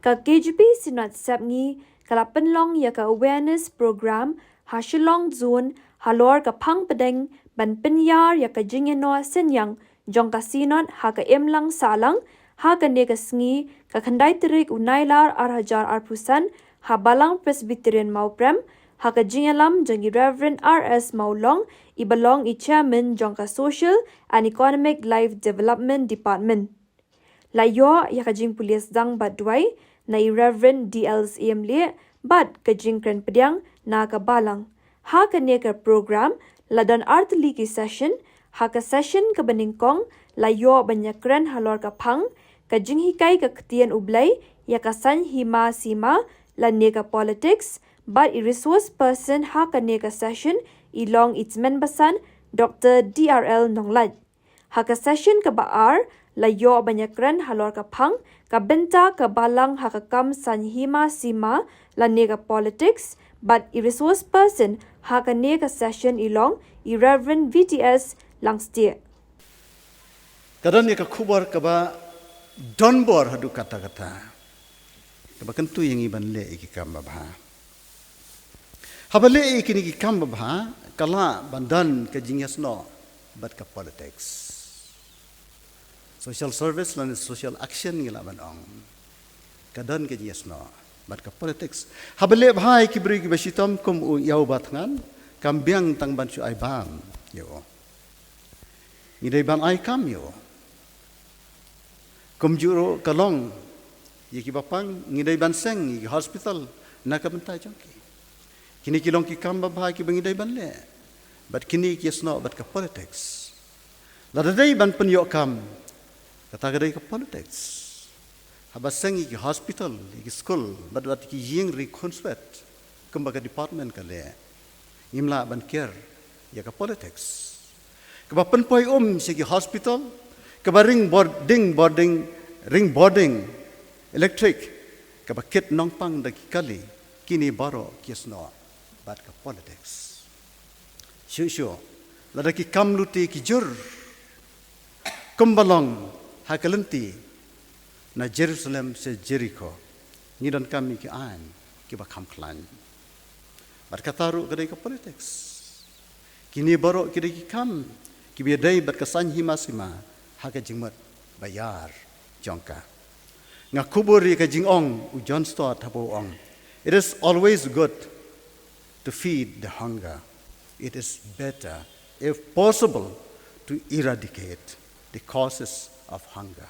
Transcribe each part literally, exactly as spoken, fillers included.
Ka K J P Synod Sepngi ka la pynlong ïa ka awareness program ha Shillong Zone halor ka phang pdeng ban pynïar ïa ka jingïanoh synñiang jong ka Synod ha ka imlang sahlang ha kane ka sngi ka khyndai tarik u Nailar ar hajar arphew san ha Balang Presbyterian Mawprem ha ka jingïalam jong i Reverend R S Mawlong i ba long i Chairman jong ka Social and Economic Life Development Department. La ïoh ïa ka jingpule sdang bad duwai na i Reverend D L Syiem Lieh bad ka jingkren pdiang na ka Balang. Ha kane ka program la don artylli ki session, ha ka session kaba nyngkong la ïoh ban ïakren halor ka phang, ka jinghikai ka ktien U Blei, ïa ka saiñ hima sima lane ka politics, bad i resource person ha kane ka session i long i Tymmen Basan Doctor D R L Nonglait. Ha ka session kaba ar la ïoh ban ïakren halor ka phang, ka bynta ka Balang ha ka kam saiñ hima sima lane ka politics, bad i resource person ha kane ka session i long i Reverend V T S Langstieh. Ka don ïa ka khubor kaba don bor haduh katta katta, kaba kyntu ïa ngi ban leh ïa ki kam babha. Haba leh ïa kine ki kam babha ka lah ban don ka jingïasnoh bad ka politics. Social service lane social action ngi lah ban ong ka don ka jingïasnoh bad ka politics. Haba leh bha ïa ki briew kiba shitom kum u Ïew Bathngan, kam biang tang ban shu ai bam ïa u. Ngi dei ban ai kam ïa u. Kumjuh ruh ka long ïa kiba pang, ngi dei ban seng ïa ki hospital na ka bynta jong ki. Kine ki long ki kam babha kiba ngi dei ban leh. Bad kine ki ïasnoh bad ka politics. Lada dei ban pynïoh kam, kata ka dei ka politics. Haba seng ïa ki hospital, ïa ki skul, bad bad ki ïing ri khunswet, kumba ka department ka leh, ngim lah ban kiar ïa ka politics. Kaba pynpoi um sha ki hospital, kaba ring bording bording, ring bording electric, kaba kit nongpang da ki kali, kine baroh ki ïasnoh bad ka politics. Shuh shuh lada ki kam lute ki jur, kumba long ha ka lynti na Jerusalem sha Jerikho, ngi donkam ïa ki aiñ kiba kham khlaiñ. Bad kata ruh ka dei ka politics. Kine baroh ki dei ki kam kiba ïadei bad ka saiñ hima sima ha ka jingmut ba ïar jong ka. Nga kubur ïa ka jingong u John Stott haba u ong, "It is always good to feed the hunger. It is better, if possible, to eradicate the causes of hunger."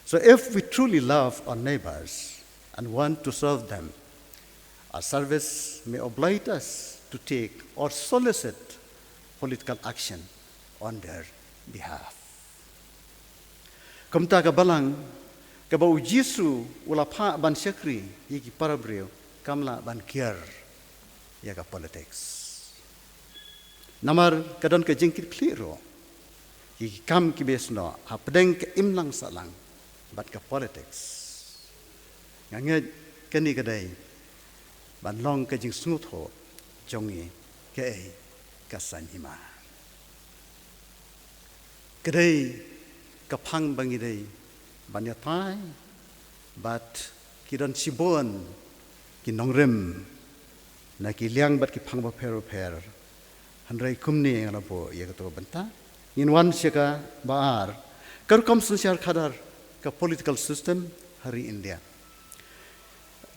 So if we truly love our neighbors and want to serve them, our service may oblige us to take or solicit political action on their behalf. Kumta ka Balang kaba u Jisu u la phah ban shakri ïa ki para briew kam lah ban kiar ïa ka politics. Namar ka don ka jingkitkhlieh ruh ïa ki kam kiba ïasnoh hapdeng ka imlang sahlang bad ka politics. Nga ngeit kane ka dei ban long ka jingsngewthuh jong ngi kaei ka saiñ hima. Ka dei ka phang ba ngi dei ban ïatai bad ki don shibun ki nongrim na ki liang bad ki phang bapher bapher. Hynrei kumne nga la buh ïa kato ka bynta, ngin wan sha kaba ar, ka rukom synshar khadar, ka political system ha ri India.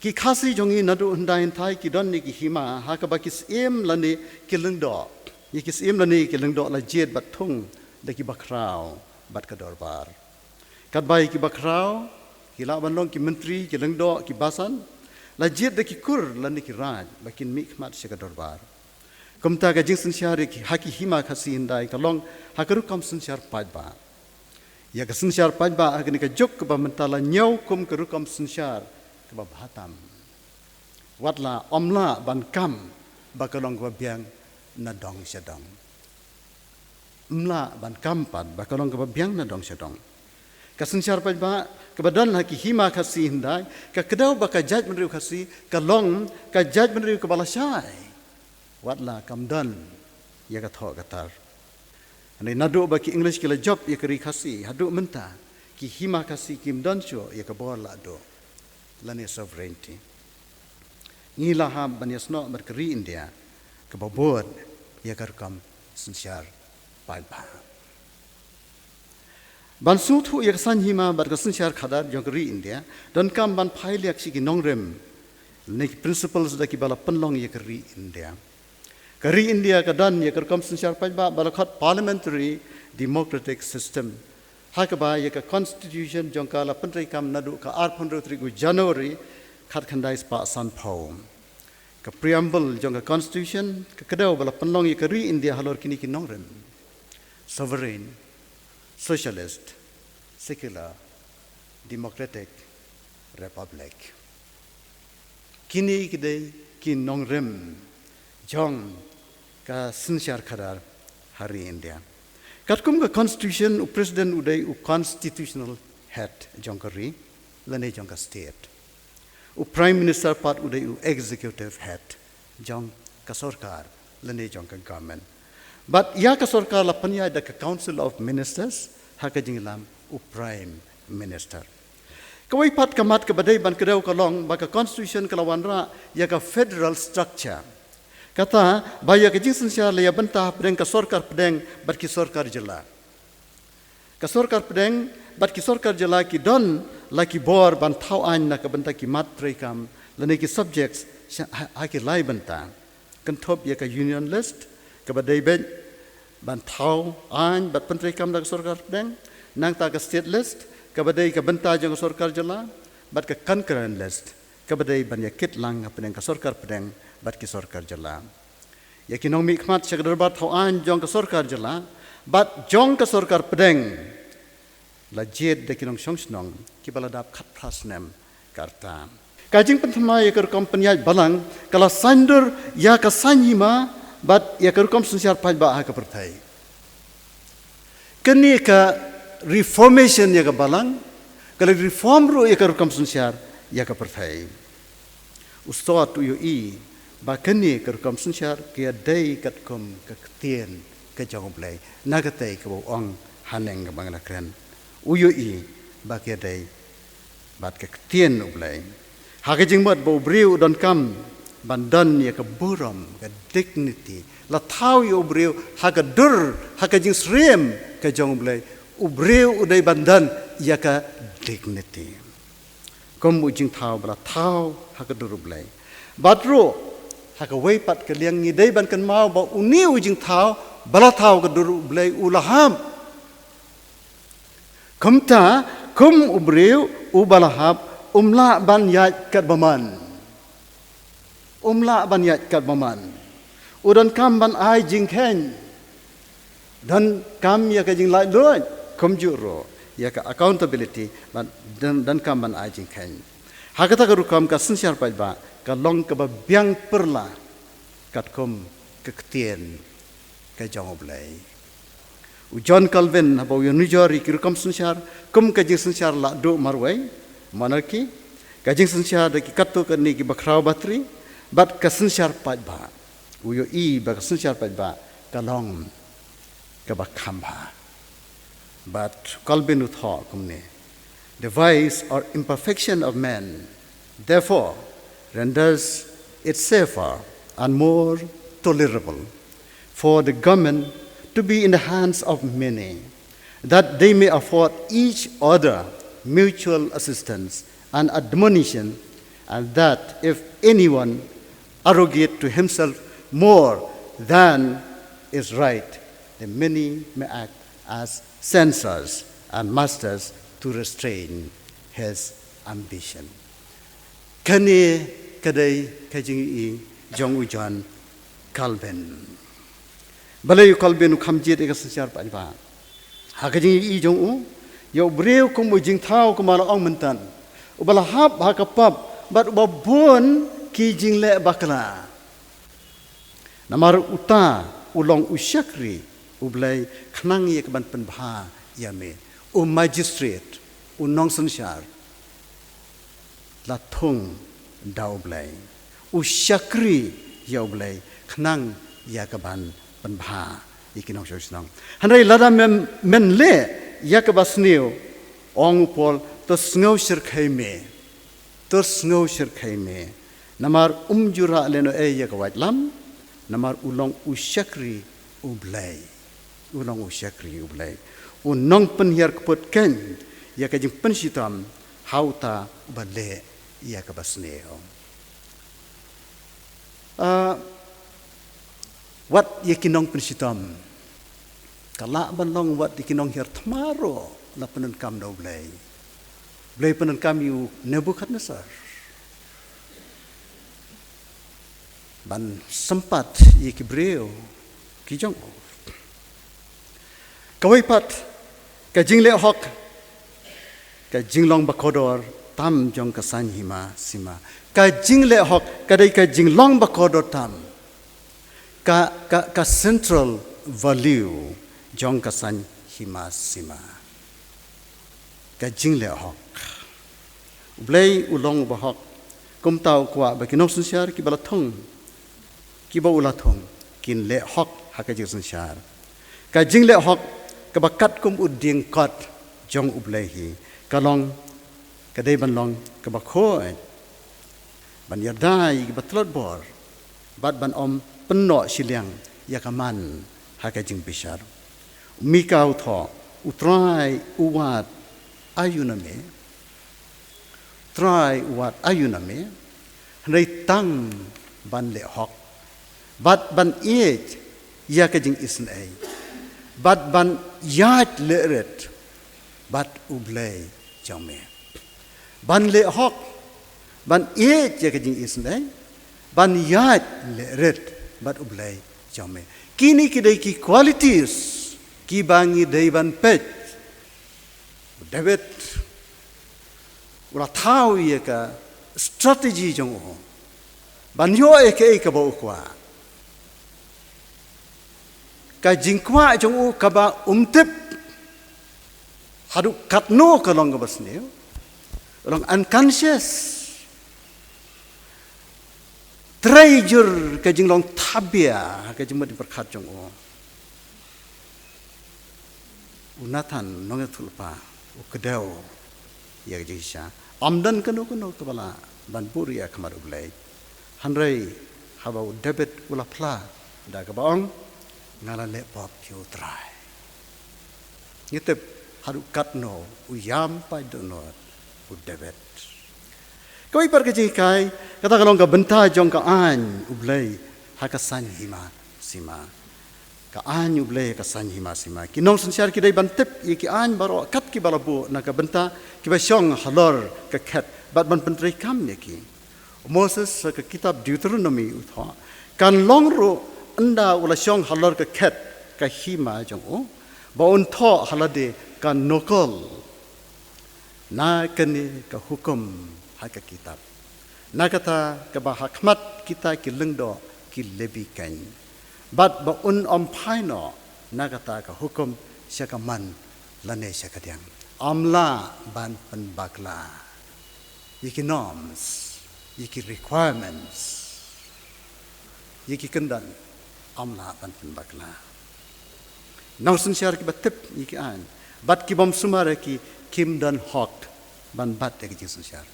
Ki Khasi jong ngi naduh hyndai hynthai ki don ïa ki hima ha kaba ki syiem lane ki lyngdoh, ïa ki syiem lane ki lyngdoh la jied bad thung da ki bakhraw bad ka dorbar. Katba ïa ki bakhraw ki lah ban long ki myntri, ki lyngdoh, ki basan, la jied da ki kur lane ki raid ba kin mihkhmat sha ka dorbar. Kumta ka jingsynshar ïa ki, ha ki hima Khasi hyndai ka long ha ka rukom synshar paidbah. Ïa ka synshar paidbah ha kane ka juk kaba mynta la ñiew kum ka rukom synshar kaba bha tam. Wat la ym lah ban kam ba ka long kaba biang na dong sha dong. Ym lah ban kam pat ba ka long kaba biang na dong sha dong. Ka synshar paidbah kaba don ha ki hima Khasi hyndai ka kdew ba ka jaitbynriew Khasi ka long ka jaitbynriew kaba lashai. Wat la kam don ïa ka thoh ka tar. Hynrei naduh ba ki English ki la jop ïa ka ri Khasi haduh mynta, ki hima Khasi kim don shuh ïa ka bor la duh. lane sovereignty. Ngi la hap ban ïasnoh bad ka ri India kaba bud ïa ka rukom synshar paidbah. Ban sngewthuh ïa ka saiñ hima bad ka synshar khadar jong ka ri India, donkam ban phai liak sha ki nongrim lane ki principles da kiba la pynlong ïa ka ri India. Ka ri India ka don ïa ka rukom synshar paidbah ba la khot parliamentary democratic system, ha kaba ïa ka constitution jong ka la pyntreikam naduh ka arphew hynriew tarik u January khatkhyndai spah sanphew. Ka preamble jong ka constitution ka kdew ba la pynlong ïa ka ri India halor kine ki nongrim: sovereign, socialist, secular, democratic, republic. Kine ki dei ki nongrim jong ka synshar khadar ha ri India. Katkum ka constitution, u president u dei u constitutional head jong ka ri lane jong ka state. U prime minister pat u dei u executive head jong ka sorkar lane jong ka government. Bad ïa ka sorkar la pynïaid da ka council of ministers, ha ka jingïalam u prime minister. Kawei pat ka mat kaba dei ban kdew ka long ba ka constitution ka la wanrah ïa ka federal structure. Kata ba ïa ka jingsynshar la ïa bynta hapdeng ka sorkar pdeng bad ki sorkar jylla. Ka sorkar pdeng bad ki sorkar jylla ki don la ki bor ban thaw aiñ na ka bynta ki mat treikam lane ki subjects sha-, ha, ha ki lai bynta. Kynthup ïa ka union list kaba dei beit ban thaw aiñ bad pyntreikam da ka sorkar pdeng, nangta ka state list kaba dei ka bynta jong ka sorkar jylla, bad ka concurrent list kaba dei ban ïa kit lang hapdeng ka sorkar pdeng bad ki sorkar jylla. Ïa ki nongmihkhmat sha ka dorbar thaw aiñ jong ka sorkar jylla bad jong ka sorkar pdeng la jied da ki nongshong shnong kiba la dap khatphra snem ka rta. Ka jingpynthymmai ïa ka rukom pynïaid balang ka la saiñdur ïa ka saiñ hima bad ïa ka rukom synshar paidbah ha ka pyrthei. Kane ka reformation ïa ka balang ka la reform ruh ïa ka rukom synshar ïa ka pyrthei. U Sot u ïohi ba kane ka rukom synshar ka ïadei katkum ka ktien ka jong U Blei, na katei kaba u ong haneng kaba nga la kren. U ïohi ba ka ïadei bad ka ktien U Blei. Ha ka jingmut ba u briew u donkam ban don ïa ka burom, ka dignity, la thaw ïa u briew ha ka dur, ha ka jingsyriem ka jong U Blei. U briew u dei ban don ïa ka dignity kum u jingthaw ba la thaw ha ka dur U Blei. Bad ruh ha kawei pat ka liang ngi dei ban kynmaw ba une u jingthaw ba la thaw ha ka dur U Blei u la hap. Kumta, kum u briew uba la hap, um lah ban ïaid katba mon. Um lah ban ïaid katba mon. U donkam ban ai jingkheiñ. Donkam ïa ka jinglaitluid, kumjuh ruh ïa ka accountability, ban don, donkam ban ai jingkheiñ. Ha kata ka rukom ka synshar paidbah ka long kaba biang pyrla katkum ka ktien ka jong U Blei. U John Calvin haba u ïanujor ïa ki rukom synshar kum ka jingsynshar lahduh marwei, monarchy, ka jingsynshar da ki katto katne kiba khraw batri, bad ka synshar paidbah. U ïohi ba ka synshar paidbah ka long kaba kham bha. Bad Calvin u thoh kumne: "The vice or imperfection of man, therefore, renders it safer and more tolerable for the government to be in the hands of many, that they may afford each other mutual assistance and admonition, and that if anyone arrogate to himself more than is right, the many may act as censors and masters to restrain his ambition." Kane ka dei ka jingïohi jong u John Calvin. Balei u Calvin u kham jied ïa ka synshar paidbah? Ha ka jingïohi jong u ïa u briew kum u jingthaw, kumba la ong mynta, uba la hap ha ka pap bad uba bun ki jingleh bakla. Namar uta u long u shakri U Blei khnang ïa kaban pynbha ïa me. U magistrate, u nongsynshar, la thung da U Blei. U shakri ïa U Blei khnang ïa kaban pynbha ïa ki nongshong shnong. Hynrei lada men, men leh ïa kaba sniew, ong u Paul, to sngew shyrkhei me. Tur sngew shyrkhei me, namar um ju rah lehnohei ïa ka waitlam, namar u long u shakri U Blei. U long u shakri U Blei. U nongpynhiar kput keiñ ïa ka jingpynshitom ha uta uba leh ïa kaba sniew. Ah, wat ïa ki nongpynshitom. Ka lah ban long wat ïa ki nonghiar thma ruh la pyndonkam da U Blei. U Blei pyndonkam ïa u Nebukhadnessar ban sympat ïa ki briew ki jong u. Kawei pat, ka jingleh hok, ka jinglong ba kordor tam jong ka saiñ hima sima. Ka jingleh hok ka dei ka jinglong ba kordor tam. Ka, ka, ka central value jong ka saiñ hima sima. Ka jingleh hok. U Blei u long uba hok. Kumta u kwah ba ki nongsynshar kiba la thung, kiba u la thung, kin leh hok ha ka jingsynshar. Ka jingleh hok kaba katkum u dieng kot jong U Blei hi, ka long, ka dei ban long kaba khuid, ban ïada ïa kiba tlot bor, bad ban ym pynnoh shiliang ïa ka man ha ka jingbishar. U Mika u thoh, U Trai u wad aïu na me? U Trai u wad aïu na me? Hynrei tang ban leh hok, bad ban ïeit ïa ka jingisynei, bad ban ïaid leh rit bad U Blei jong me. Ban leh hok, ban ïeit ïa ka jingisynei, ban ïaid leh rit bad U Blei jong me. Kine ki dei ki qualities kiba ngi dei ban peit. U David u la thaw ïa ka strategy jong u ban ïoh ïa kaei kaba u kwah. Ka jingkwah jong u kaba um tip haduh katno ka long kaba sniew, u long unconscious. Trei jur ka jinglong thabia ha ka jingmut jingpyrkhat jong u. U Nathan nongïathuhlypa u kdew ïa ka jingshisha. Ym don kano kano kaba lah ban bud ïa ka khmat U Blei. Hynrei haba u David u la phla da kaba ong, nga la leh pop ïa U Trai. Ngi tip haduh katno u ïam paid dohnud u David. Kawei pat ka jinghikai, kata ka long ka bynta jong ka aiñ U Blei ha ka saiñ hima sima. Ka aiñ U Blei ha ka saiñ hima sima. Ki nongsynshar ki dei ban tip ïa ki aiñ baroh kat kiba la buh na ka bynta kiba shong halor ka khet bad ban pyntreikam ïa ki. U Moses ha ka kitab Deuteronomi u thoh, kan long ruh ynda u la shong halor ka khet ka hima jong u, ba un thoh ha lade ka nukul na kane ka hukum ha ka kitab, na kata kaba ha khmat kita ki lyngdoh ki Lebi keiñ, bad ba un ym phai noh na kata ka hukum sha ka mon lane sha ka diang. Ym lah ban pynbakla ïa ki norms, ïa ki requirements, ïa ki kyndon, ym lah ban pynbakla. Nongsynshar kiba tip ïa ki aiñ bad ki bym sumar ïa ki, kim don hok ban bat ïa ki jingsynshar.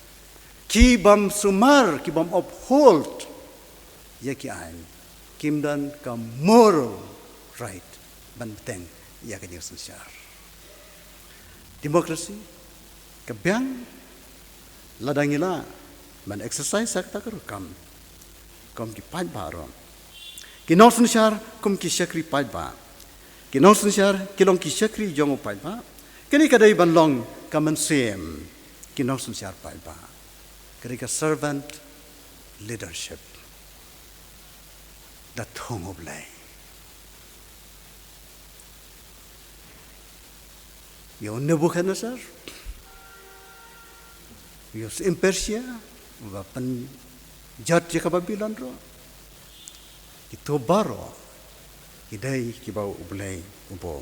Ki bym sumar, ki bym uphold ïa ki aiñ, kim don ka moral right ban bteng ïa ki jingsynshar. Democracy ka biang lada ngi lah ban exercise ha kata ka rukom. Kum ki paidbah ruh, ki nongsynshar kum ki shakri paidbah. Ki nongsynshar ki long ki shakri jong u paidbah. Kane ka dei ban long ka mynsiem ki nongsynshar paidbah. Ka dei ka servant leadership. Da thung U Blei. Ïa u Nebukhadnessar, ïa u syiem Persia, uba pynjot ïa ka Babilon ruh. Kito baroh ki dei kiba U Blei u buh.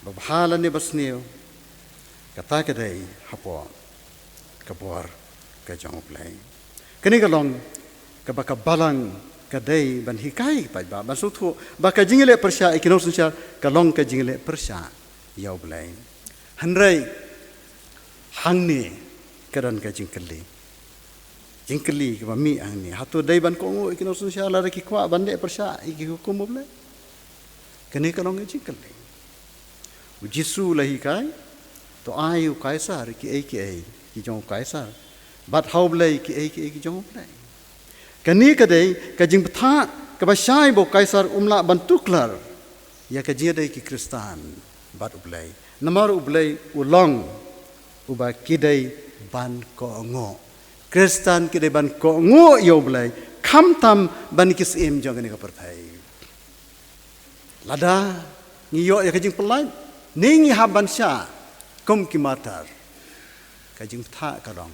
Ba bha lane ba sniew, kata ka dei hapoh ka bor ka jong U Blei. Kane ka long kaba ka balang ka dei ban hikai paidbah, ban sngewthuh ba ka jingïaleh pyrshah ïa ki nongsynshar ka long ka jingïaleh pyrshah ïa U Blei. Hynrei hangne ka don ka jingkylli. Jingkylli kaba mih hangne, hato dei ban kohnguh ïa ki nongsynshar lada ki kwah ban leh pyrshah ïa ki hukum U Blei? Kane ka long ka jingkylli. U Jisu u la hikai, to ai ha u Kaisar kiei kiei ki jong u Kaisar, bad ha U Blei kiei kiei ki jong U Blei. Kane ka dei ka jingbthah kaba shai ba u Kaisar um lah ban tuklar ïa ka jingïadei ki Khristan bad U Blei. Namar U Blei u long uba ki dei ban kohnguh. Khristan ki dei ban kohnguh ïa U Blei, khamtam ban ki syiem jong kane ka pyrthei. Lada ngi ïoh ïa ka jingpyllait, ne ngi hap ban shah kum ki martyr, ka jingbthah ka long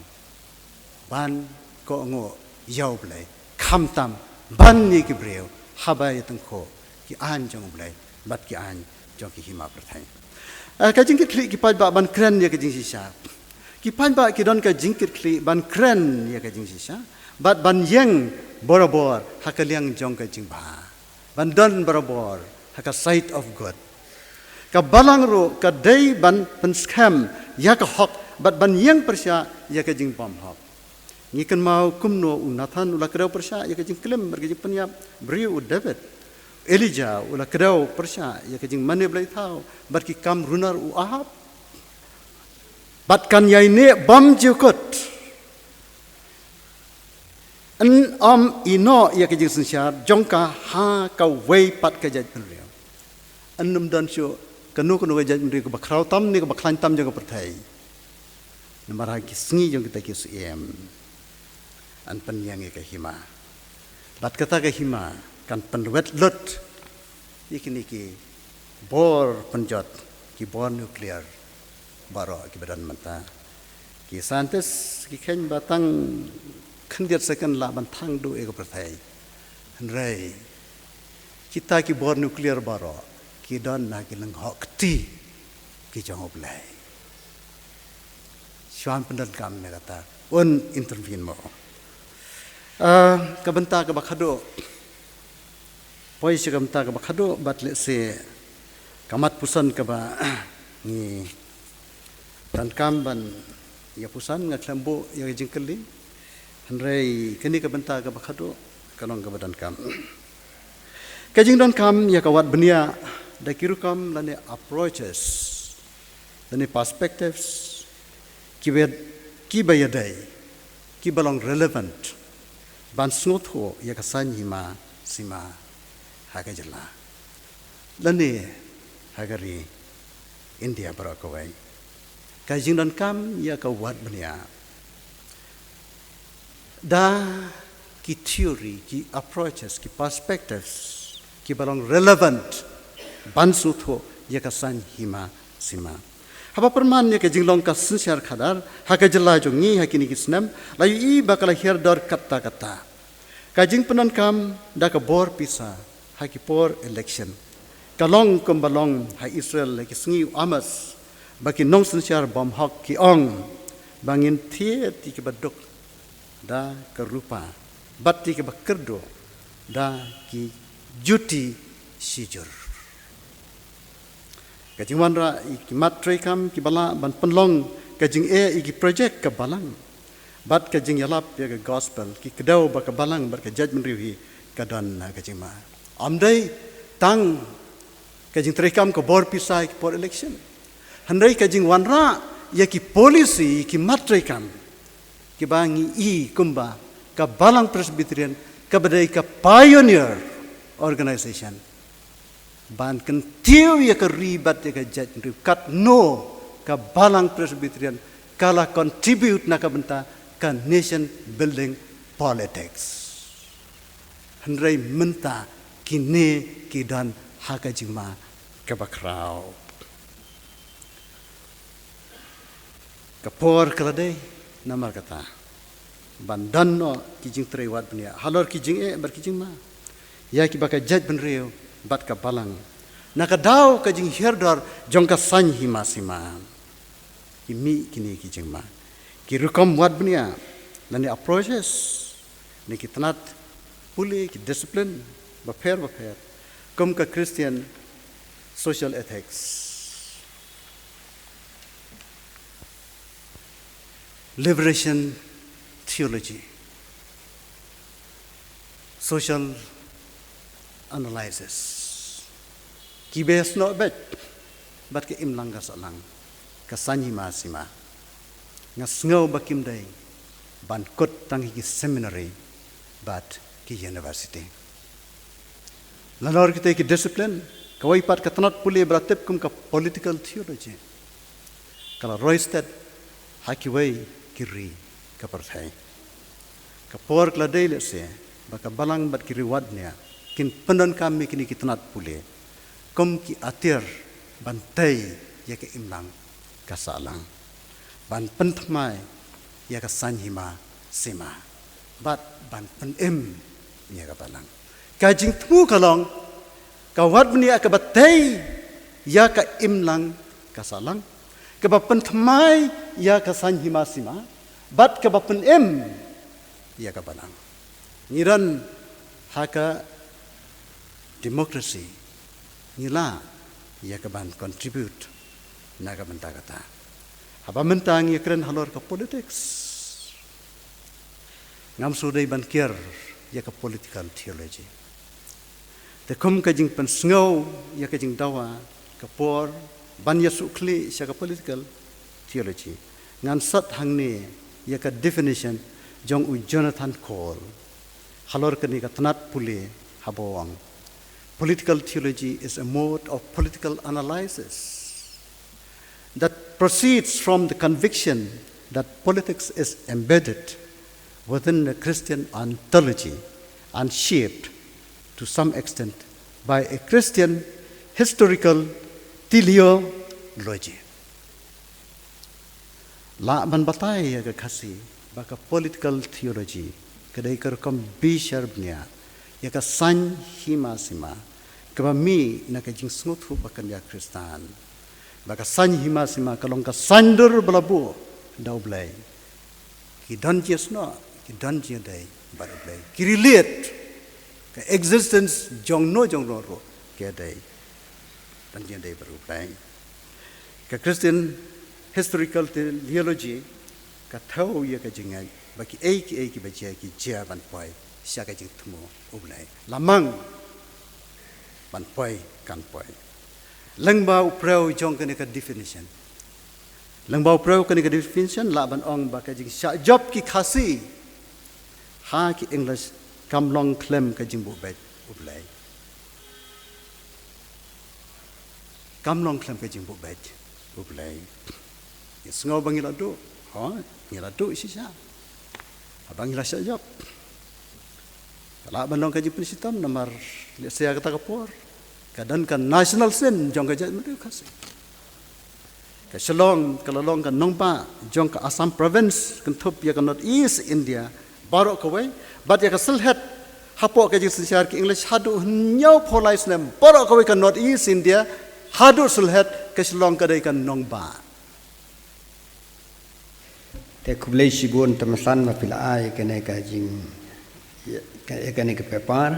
ban kohnguh ïa U Blei, khamtam ban ïa ki briew haba ïatyngkhuh ki aiñ jong U Blei bad ki aiñ jong ki hima pyrthei. Eh, ka jingkitkhlieh ki paidbah ban kren ïa ka jingshisha. Ki paidbah ki don ka jingkitkhlieh ban kren ïa ka jingshisha bad ban ïeng borabor ha ka liang jong ka jingbha, ban don barabor ha ka side of good. Ka balang ruh ka dei ban pynskhem ïa ka hok bad ban ïeng pyrshah ïa ka jingbymhok. Ngi kynmaw kumno u Nathan u la kdew pyrshah ïa ka jingklim bad ka jingpynïap briew u David. Elijah u la kdew pyrshah ïa ka jingmane bleithaw bad ki kam runar u Ahab. Bad kan ïaineh bymjukut. Yn ym ïehnoh ïa ka jingsynshar jong ka ha kawei pat ka jaitbynriew. Yn ym don shuh kano kano ka jaitbynriew kaba khraw tam ne kaba khlaiñ tam jong ka pyrthei. Namar ha ki sngi jong kita ki syiem yn pynïeng ïa ka hima. Bad kata ka hima kan pynwet lut ïa kine ki bor pynjot, ki bor nuclear baroh kiba don mynta. Ki scientist ki kheiñ ba tang khyndiat second lah ban thang duh ïa ka pyrthei. Hynrei kita ki bor nuclear baroh ki don ha ki lynghok kti ki jong U Blei. Shuwa ban pyndonkam ïa kata, un intervene mo. Ah, ka bynta kaba khadduh, poi sha ka bynta kaba khadduh, bad lehse ka mat puson kaba ngi donkam ban ïa puson, nga khlem buh ïa ka jingkylli. Hynrei kane ka bynta kaba khadduh ka long kaba donkam. Ka jingdonkam ïa ka wad bniah da ki rukom lane approaches lane perspectives kiba, kiba ïadei, kiba long relevant ban sngewthuh ïa ka saiñ hima sima ha ka jylla lane ha ka ri India baroh kawei. Ka jingdonkam ïa ka wad bniah da ki theory, ki approaches, ki perspectives kiba long relevant ban sngewthuh ïa ka saiñ hima sima. Haba pyrman ïa ka jinglong ka synshar khadar ha ka jylla jong ngi ha kine ki snem, la ïohi ba ka la hiar dor katta katta. Ka jingpyndonkam da ka bor pisa ha ki por election ka long kumba long ha Israel ha ki sngi u Amos, ba ki nongsynshar bymhok ki ong ba ngin thied ïa kiba duk da ka rupa bad ïa kiba kyrduh da ki juti shijur. Ka jingwanrah ïa ki mat treikam kiba lah ban pynlong ka jingeh ïa ki projek ka balang bad ka jingïalap ïa ka gospel, ki kdew ba ka balang bad ka jaitbynriew hi ka don ha ka jingma. Ym dei tang ka jingtreikam ka bor pisa ïa ki por election, hynrei ka jingwanrah ïa ki policy, ki mat treikam kiba ngi i kumba ka Balang Presbyterian kaba dei ka pioneer organization ban kyntiew ïa ka ri bad ïa ka jaitbynriew, katno ka Balang Presbyterian ka la contribute na ka bynta ka nation building politics. Hynrei mynta kine ki don ha ka jingma kaba khraw. Ka por ka la dei namar kata ban don noh ki jingtrei wad bniah halor ki jingeh bad ki jingma ïa kiba ka jaitbynriew bad ka balang, na ka daw ka jinghiar dor jong ka saiñ hima sima. Ki mih kine ki jingma, ki rukom wad bniah lane approaches, ne ki tnat pule, ki discipline bapher bapher, kum ka Christian social ethics, liberation theology, social analysis. Ki ba snoh bad bad ka imlang ka sahlang, ka saiñ hima sima, nga sngew ba kim dei ban kut tang hi ki seminary bad ki university. Nalor kita ki discipline, kawei pat ka tnat pule ba la tip kum ka political theology ka la roi stet ha kiwei ki ri ka pyrthei. Ka por ka la dei lehse ba ka balang bad ki ri wad nia kin pyndonkam ïa kine ki tnat pule kum ki atiar ban tei ïa ka imlang ka sahlang, ban pynthymmai ïa ka saiñ hima sima bad ban pynim ïa ka balang. Ka jingthmu ka long, ka wat bniah ka ba tei ïa ka imlang ka sahlang, ka ba pynthymmai ïa ka saiñ hima sima bad ka ba pynim ïa ka balang. Ngi don ha ka democracy, ngi lah ïa ka ban contribute na ka bynta kata. Haba mynta ngi kren halor ka politics, ngam shu dei ban kiar ïa ka political theology. Te kum ka jingpynsngew ïa ka jingdawa ka por ban ïa shu khlieh sha ka political theology, ngan sot hangne ïa ka definition jong u Jonathan Cole halor kane ka tnat pule, haba ong: Political theology is a mode of political analysis that proceeds from the conviction that politics is embedded within a Christian ontology and shaped to some extent by a Christian historical teleology. Lah ban batai ïa ka Khasi ba ka political theology ka dei ka rukom bishar bniah ïa ka saiñ hima sima ka ba mih na ka jingsngewthuh ba kan ïa Khristan, ba ka saiñ hima sima ka long ka saiñdur ba la buh da U Blei. Ki don jingïasnoh, ki don jingïadei bad U Blei, ki relate, ka existence jong no jong no ruh ka dei don jingïadei bad U Blei. Ka Christian historical teleology ka thew ïa ka jingngeit ba kiei kiei ki ba jia ki jia ban poi sha ka jingthmu U Blei. Lamang ban poi kan poi. Lyngba u preu jong kane ka definition, lyngba u preu kane ka definition, lah ban ong ba ka jingshah jop ki Khasi ha ki English kam long khlem ka jingbuh beit U Blei. Kam long khlem ka jingbuh beit U Blei. Ngi sngew ba ngi la duh, ho, ngi la duh shisha haba ngi la shah jop. Ka lah ban long ka jingpynshitom namar lehse ha kata ka por ka don ka national sin jong ka jaitbynriew Khasi. Ka Shillong ka la long ka nongbah jong ka Assam province, kynthup ïa ka North East India baroh kawei, bad ïa ka Sylhet hapoh ka jingsynshar ki English haduh hynñiewphew lai snem, baroh kawei ka North East India haduh Sylhet, ka Shillong ka dei ka nongbah. Te khublei shibun Tymmen San ba phi la ai kane ka jing, ka, kane ka paper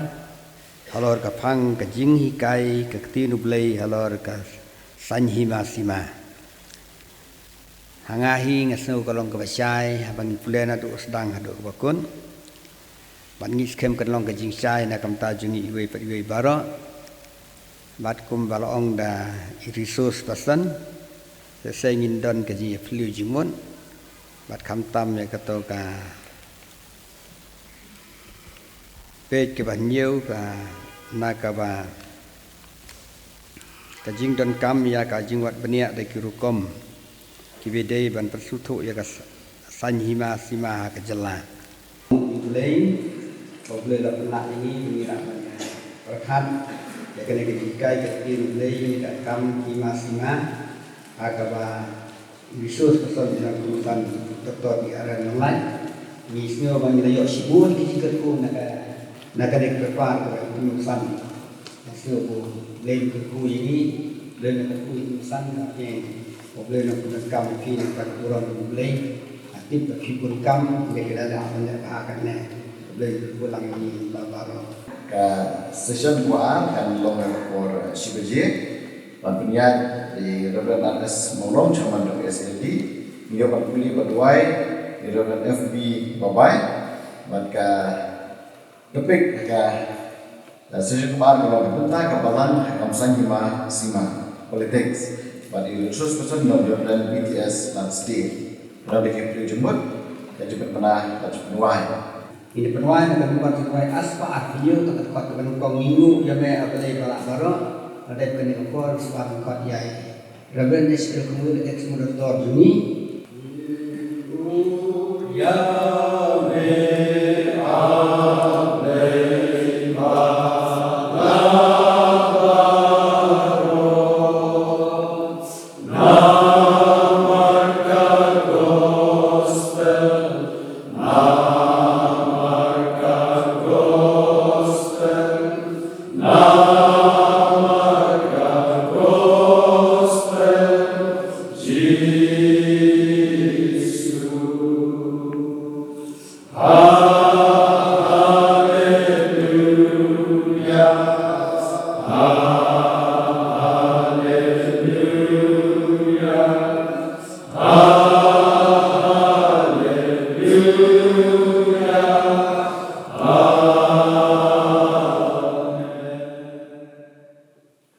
halor ka phang ka jinghikai ka Ktien U Blei halor ka saiñ hima sima. Ha nga hi nga sngew ka long ka ba shai haba ngi pule naduh sdang haduh ka ba kut. Bad ngi skhem kan long ka jingshai na ka bynta jong ngi iwei pa iwei baroh. Bad kumba la ong da i resource person, sa shisha ngin don ka jingïaphylliew jingmut bad khamtam ïa kato ka page ka ba hynñiew, ka na ka ba ka jingdonkam ïa ka jingwad bniah da ki rukom ki ba dei ban pynsngewthuh ïa ka sa-, saiñ hima sima ha ka jylla. U Blei, U Blei la pynlah ïa ngi, ngi la pyrkhat ïa kane ka jinghikai ka Ktien U Blei, ngi donkam hima sima ha ka ba resource person jong u Tymmen San, Doctor B R N Nonglait. Ngi sngew ba ngi la ïoh shibun ki jingkyrkhu na ka, na kane ka paper ka ba u Tymmen San. Nga sngew ba U Blei un kyrkhu ïa ngi, U Blei un kyrkhu ïa u Tymmen San, ka phi, U Blei un pyndonkam ïa phi na ka bynta ka burom U Blei. Nga tip ba phi bun kam, U Blei ka la leh ban leh bha kane. U Blei un kyrkhu lang ïa ngi baroh. Ka session kaba ar kan long ha ka por shi baje. Ban pynïaid i Reverend R S Mawlong, Chairman jong ka S L D. Ngi ïoh ban pule bad duwai i Reverend F B Babai. Bad ka Ka pik ha ka, eh, session kaba ar ka long ka bynta ka balang ha ka kam saiñ hima sima, politics. Bad i Resource Person na u Reverend B T S Langsdien. Ba dei ki briew jingmut, ka jingpynbna, ka jingpynwai. Ngi pynwai na ka bynta jingpynwai aspa ar hynñiew, ta ka dkhot kaba nyngkong: Ngi ngeit ïa me A Blei ba lah baroh. Lada dep kane ka por, sngewbha pynkhot ïa i Reverend Ezekiel Kynwit, ex-moderator jong ngi.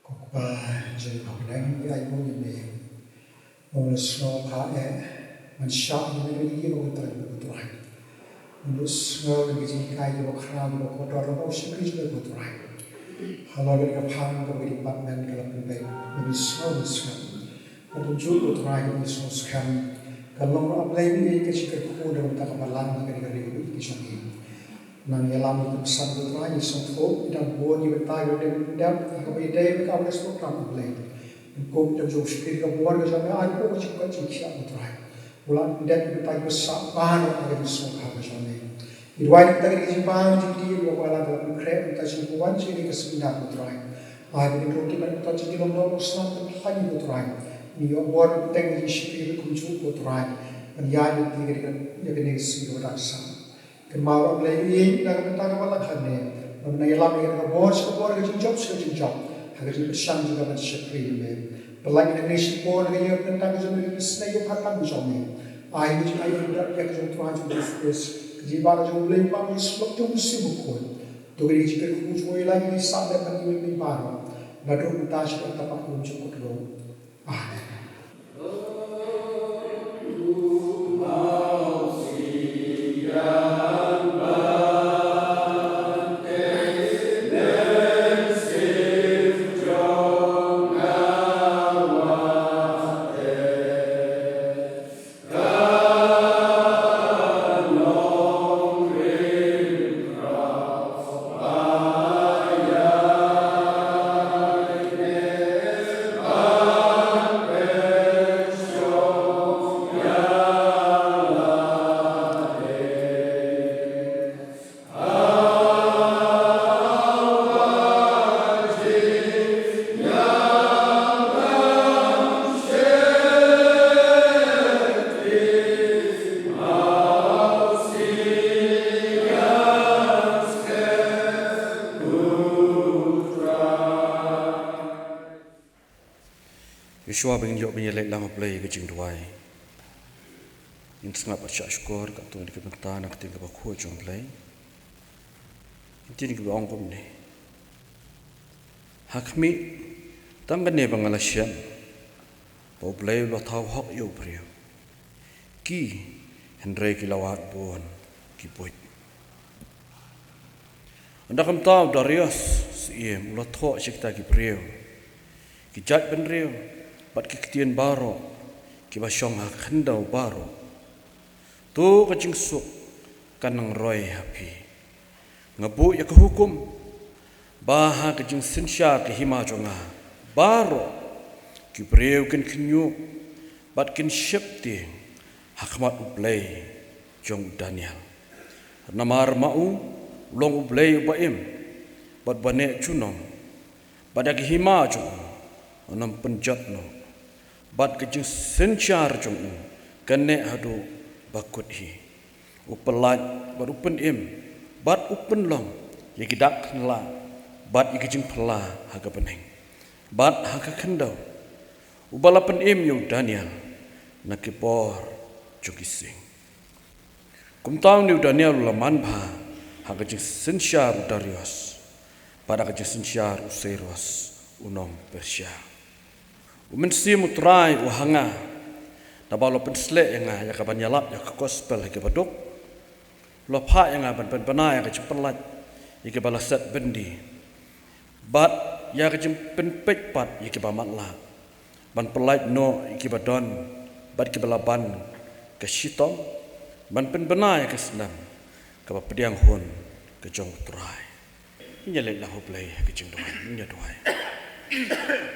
Ko Kpa jong ngi ba ha bneng, ngi ai nguh ïa me. Ba me la sngewbha, eh, ban shah ïa me, ïa me, ko Trai, ko Trai. Ba me la sngewbha ïa ka jinghikai, ïa ka bakhraw, ïa ka kordor, ïa ka shakri jong me, ko Trai. Halor kane ka phang kaba ka department ka la pynbeit, ba me la sngewbha, sngewbha. Ba kumjuh, ko Trai, ka sngewskhem. Ka long ruh, A Blei, ka jingkyrkhu na ka bynta ka balang, na kane ka ri, ka jong ngi. Nang ïalam ïa ki kynsan, ko Trai, ngi sngewthuh ki dang bun ki bynta kiba dei ban dep, ha kaba ïadei bad ka awareness program, A Blei. Kum ka jong u shakri ka bor ka jong me, ai ko ka jingkoit jingkhiah, ko Trai. U la dep ki bynta kiba sah baroh ha ka jingsngewbha ka jong me. Ngi duwai na ka bynta ka jingpang jong ki, ïa ka balang ka la pynkhreh, na ka bynta jong ka wan jong kane ka seminar, ko Trai. Ai ba ngin rung khmih na ka bynta jong ki longdor, u Snam Kynthei, ko Trai. Ngi ïoh bor ban teng ka jingshakri kumjuh, ko Trai. Ban ïaid lynti ïa kane ka sngi kaba dang sah. Kynmaw, A Blei, ïa ngi na ka bynta kaba lang hangne. Ba men nang ïalam ïa ngi na ka bor sha ka bor, ka jingjop sha ka jingjop, ha ka jingpyrshang jong ka ban shakri ïa me. Pynlait ïa ngi na ka shipor, na ka ïing, na ka bynta ka jong me, ka sngi ïa ka kyrdan ka jong me. Ai ka jingai ïa ka jong U Trai jong U Jisu Khrist, ka jingïaid ka jong U Blei Kpa, ka jingsulok jong U Mynsiem Bakhuid. To ka dei ka jingkyrkhu jong ngi, la ngi sah dep ban ïa me baroh. Naduh mynta shaduh ka kaba ym jukut ruh. Amen. Shuwa ba ngin ïoh ban ïaleit lang ha U Blei ha ka jingduwai, ngin sngap bad shah shkor katto katne ka bynta na ka ktien kaba khuid jong U Blei. Ka ktien kaba ong kumne: Ha khmih, tang kane ba nga la shem, ba U Blei u la thaw hok ïa u briew. Ki, hynrei ki la wad bun ki buit. Ynda kumta u Darius Syiem u la thoh sha kita ki briew, ki jaitbynriew bad ki ktien baroh kiba shong ha khyndew baroh: To ka jingsuk kan nang roi ha phi. Nga buh ïa ka hukum ba ha ka jingsynshar ka hima jong nga baroh ki briew kin khynñiuh bad kin sheptieng ha khmat U Blei jong u Daniel. Namar ma u u long U Blei uba im bad uba neh junom, bad ïa ka hima jong u un ym pynjot noh, bad ka jingsynshar jong u kan neh haduh ba kut hi. U pyllait bad u pynim bad u pynlong ïa ki dak kynlah bad ïa ki jingphylla ha ka bneng bad ha ka khyndew, uba la pynim ïa u Daniel na ki por jong ki sing. Kumta une u Daniel u la manbha ha ka jingsynshar u Darius bad ha ka jingsynshar u Cyrus u nong Persia. U Mynsiem u Trai u ha nga, naba u la pynsleh ïa nga ïa ka ban ïalap ïa ka gospel ha kiba duk. U la phah ïa nga ban pynbna ïa ka jingpynlait ïa kiba la set byndi, bad ïa ka jingpynpeit pat ïa kiba matlah, ban pynlait noh ïa kiba don bad kiba la ban ka shitom, ban pynbna ïa ka snem kaba pdiang hun ka jong u Trai. Ngin ïa leit lang ha U Blei ha ka jingduwai, ngin ïa duwai.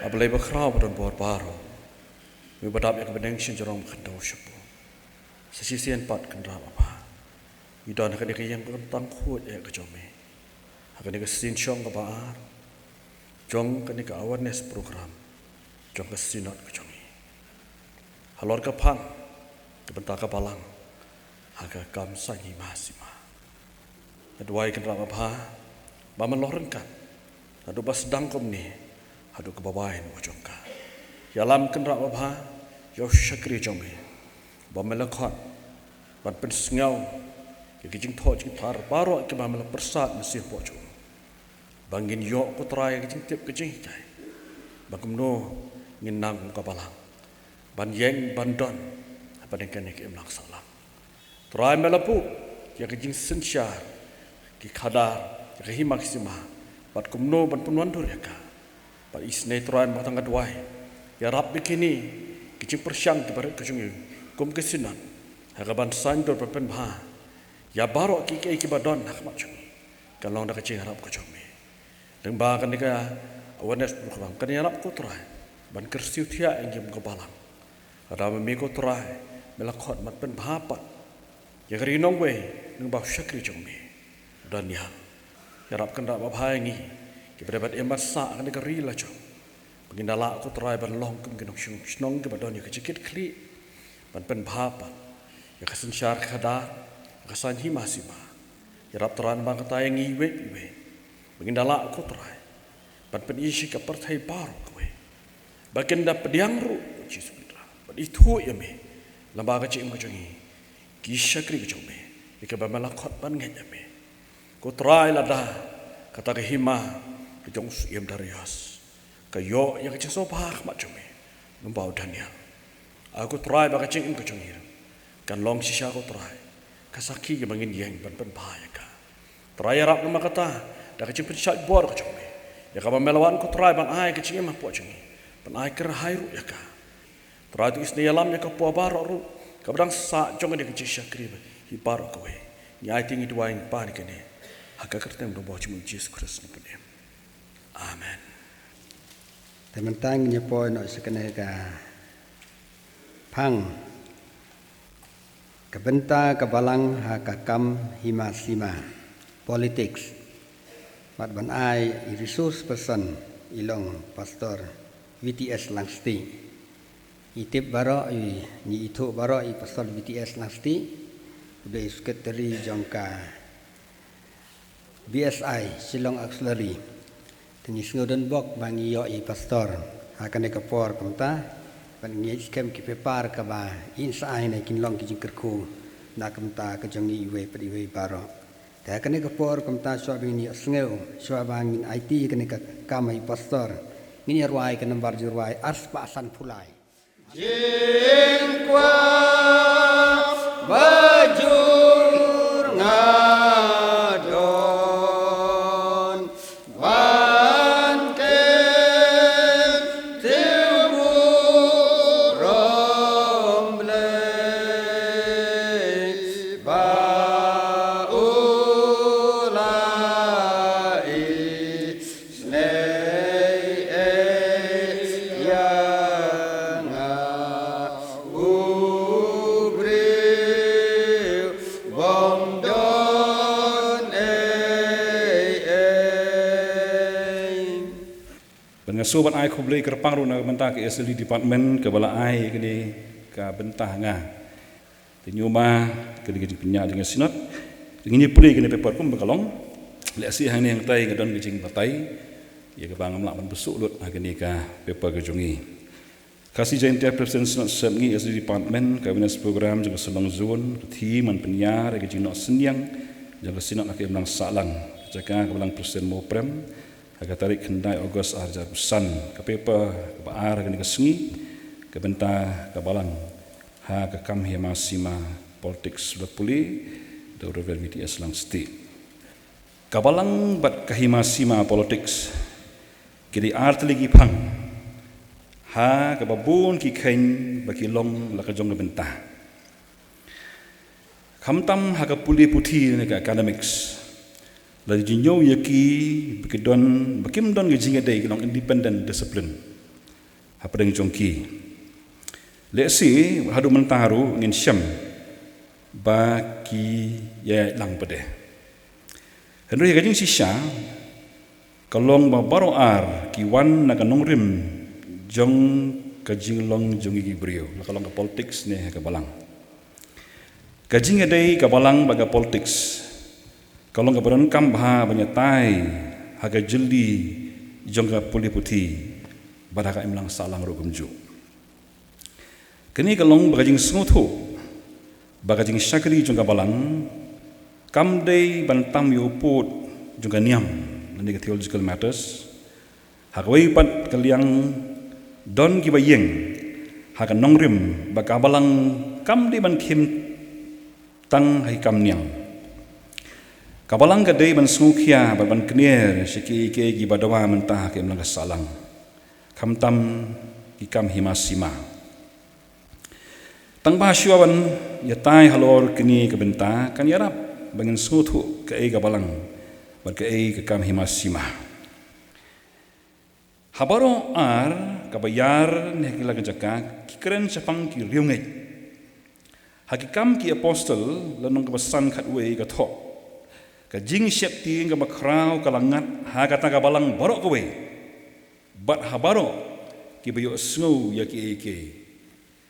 A Blei bakhraw badonbor baroh, me ba dap ïa ka bneng shnong jrong khyndew shaphrang. Sa shisien pat Kynrad babha, ngi don ha kane ka ïing kyntang khuid eh ka jong me ha kane ka sien shong kaba ar jong kane ka awareness program jong ka Synod ka jong ngi. Halor ka phang ka bynta ka Balang ha ka kam saiñ hima sima, nga duwai Kynrad babha ba men long ryngkat naduh ba sdang kumne haduh kaba wai noh jong ka. Ïalam Kynrad babha ïa u shakri jong me ba me la khot ban pynsngew ïa ki jingthoh jingtharai baroh kiba me la pyrsad mynsiem hapoh jong u, ba ngin ïoh ko Trai ka jingtip ka jinghikai ba kumno ngin nang kum ka Balang ban ïeng ban don hapdeng kane ka imlang sahlang. Trai me la buh ïa ka jingsynshar, ki khadar, ïa ka hima ki sima, bad kumno ban pynwandur ïa ka. Bad isynei Trai, mynta nga duwai, ïarap ïa kine ki jingpyrshang kiba rit ka jong ngi kum ka Synod ha ka ban saiñdur ban pynbha ïa baroh kiei kiei kiba don ha khmat jong ngi, kan long da ka jingïarap ka jong me. Lyngba kane ka awareness program, kan ïarap ko Trai ban kyrsiew thiah ïa ngi kum ka Balang. Lada ma me ko Trai me la khot ban pynbha pat ïa ka ri nongwei lyngba u shakri jong me u Daniel, ïarap Kynrad babha ïa ngi kiba dei ban im ban sah ha kane ka ri la jong, ba ngin da lah ko Trai ban long kum ki nongshong shnong kiba don ïa ka jingkitkhlieh ban pynbha pat ïa ka synshar khadar, ïa ka saiñ hima sima. Ïarap Trai namar kata ïa ngi iwei pa iwei, ba ngin da lah ko Trai ban pyni sha ka pyrthei baroh kawei ba kin da pdiang ruh Jisu Khrist, ban ithuh ïa me lyngba ka jingim ka jong ngi, ki shakri ka jong me, ïa kiba me la khot ban ngeit ïa me. Ko Trai, lada kata ka hima ka jong u syiem Darius ka ïoh ïa ka jingsngewbha ha khmat jong me lyngba u Daniel, ai ko Trai ba ka jingim ka jong ngi kan long shisha ko Trai ka sakhi kaba ngin ïeng ban pynbha ïa ka. Trai, ïarap namar kata da ka jingpynshait bor ka jong me, ïa kaba me la wan ko Trai ban ai ka jingim hapoh jong ngi, ban ai kyrhai ruh ïa ka. Trai, to isynei ïalam ïa ka por baroh ruh kaba dang sah jong kane ka jingshakri hi baroh kawei. Ngi aiti, ngi duwai, ngi pan ïa kane ha ka kyrteng jong u Balang jong ngi Jisu Khrist, ngi pyn-im. Amen. Te mynta ngin ïa poi noh sha kane ka phang, ka bynta ka Balang ha ka kam hima sima, politics. Bad ban ai i resource person i long Pastor V T S Langstieh. Ngi tip baroh, i, ngi ithuh baroh i Pastor V T S Langstieh, u dei u secretary jong ka B S I, Shillong Auxiliary. Te ngi sngew donbok ba ngi ïoh i Pastor ha kane ka por kumta, ban ngeit skhem ki paper kaba in sa ai ne kin long ki jingkyrkhu na ka bynta ka jong ngi iwei pa iwei baroh. Te ha kane ka por kumta, shuwa ba ngin ïohsngew, shuwa ba ngin aiti kane ka kam i Pastor, ngin ïa rwai ka nambar jingrwai arspah sanphew lai. Jingkwah ba jur nga don, ban kyntiew burom Blei ba u la i Snei ei ïa nga u briew bym don ei ei. Bad nga sngewbha ban ai khublei kyrpang ruh na ka bynta ka S L D department kaba la ai kane ka bynta ha nga. Te ngi ong ba ka dei ka jingpynïaid jong ka Synod. Te ngin ïa pule ïa kane ka paper kumba ka long. Lehse hangne hangtai nga don ka jingbatai ïa kaba ngam lah ban bsuh lut ha kane ka paper ka jong ngi. Khasi Jaintia Presbyterian Synod Sepngi S D Department, ka awareness program jong ka Shillong Zone, ka theme ban pynïar ïa ka jingnoh synñiang jong ka Synod ha ka imlang sahlang, ka jaka kaba la long President Mawprem ha ka tarik khyndai August ar hajar arphew san. Ka paper kaba ar ha kane ka sngi, ka bynta ka Balang ha ka kam hima sima politics, la pule da u Reverend V T S Langstieh. Ka Balang bad ka hima sima politics ki dei ar tylli ki phang ha kaba bun ki kheiñ ba ki long la ka jong ka bynta. Khamtam ha ka pule puthi ne ka academics, la jingñiew ïa ki ba ki don, ba kim don ka jingïadei, ki long independent discipline hapdeng jong ki. Lehse haduh mynta ruh ngin shem ba ki ïalang pat de. Hynrei ka jingshisha ka long ba baroh ar ki wan na ka nongrim jong ka jinglong jong ki briew, la ka long ka politics ne ka Balang. Ka jingïadei ka Balang bad ka politics ka long kaba donkam bha ban ïatai ha ka jylli jong ka pule puthi bad ha ka imlang sahlang ruh kumjuh. Kane ka long ba ka jingsngewthuh ba ka jingshakri jong ka Balang kam dei ban tam ïa u pud jong ka niam lane ka theological matters. Ha kawei pat ka liang, don kiba ïeng ha ka nongrim ba ka Balang kam dei ban khim tang ha ki kam niam. Ka Balang ka dei ban sngewkhia bad ban kner sha kiei kiei kiba dawa mynta ha ka imlang ka sahlang, khamtam ki kam hima sima. Tang ba shuwa ban ïatai halor kane ka bynta, kan ïarap ba ngin sngewthuh kaei ka Balang bad kaei ka kam hima sima. Ha baroh ar kaba ïar ne ha ki la ka jaka, ki kren shaphang ki riewngeit. Ha Ki Kam ki Apostol, lynnong kaba san, khatwei, ka thoh: Ka jingsheptieng kaba khraw ka la ngat ha kata ka Balang baroh kawei, bad ha baroh kiba ïohsngew ïa kiei kiei.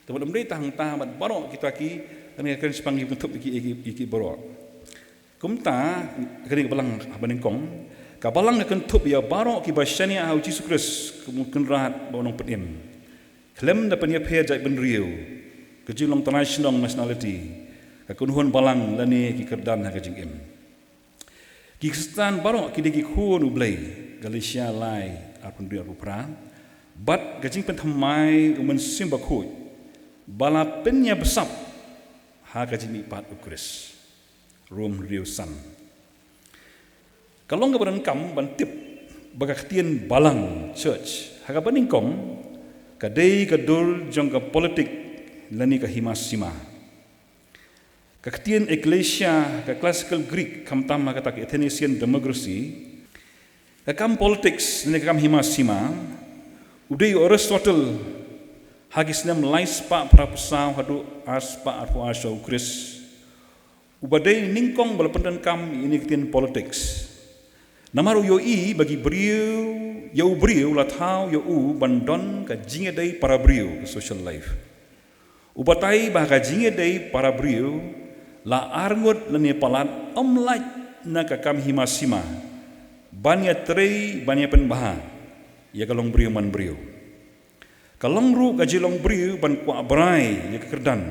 Te wat ym dei tang hangta, bad baroh kita ki, kane ka kren shaphang kiba kynthup ïa ki, ïa ki, ïa ki baroh. Kumta, kane ka Balang haba nyngkong, ka Balang ka kynthup ïa baroh kiba shaniah ha u Jisu Khrist kum u Kynrad bad u Nongpynim, khlem da pynïapher jaitbynriew, ka jinglong trai shnong, nationality, ka kynhun balang lane ki kyrdan ha ka jingim. Ki Khristan baroh ki dei ki khun U Blei, Galatia lai, arphew hynriew, arphew phra, bad ka jingpynthymmai U Mynsiem Bakhuid ba la pynïabsap ha ka jingmihpat U Khrist, Rom hynriew, san. Ka long kaba donkam ban tip ba ka ktien Balang, church, ha kaba nyngkong ka dei ka dur jong ka politik lane ka hima sima. Ka ktien ekklesia, ka classical Greek, khamtam ha kata ka Athanasian democracy, ka kam politics ne ka kam hima sima, u dei u Aristotle, ha ki snem lai spah phra phew saw haduh ar spah arphew ar sha u Khrist, uba dei nyngkong ba la pyndonkam ïa kane ka ktien politics. Namar u ïohi ba ki briew, ïa u briew la thaw ïa u ban don ka jingïadei para briew, ka social life. U batai ba ka jingïadei para briew la arngut lane palat ym lait na ka kam hima sima ban ïatrei, ban ïapynbha ïa ka longbriew manbriew. Ka long ruh ka jinglong briew ban kwah brai ïa ka kyrdan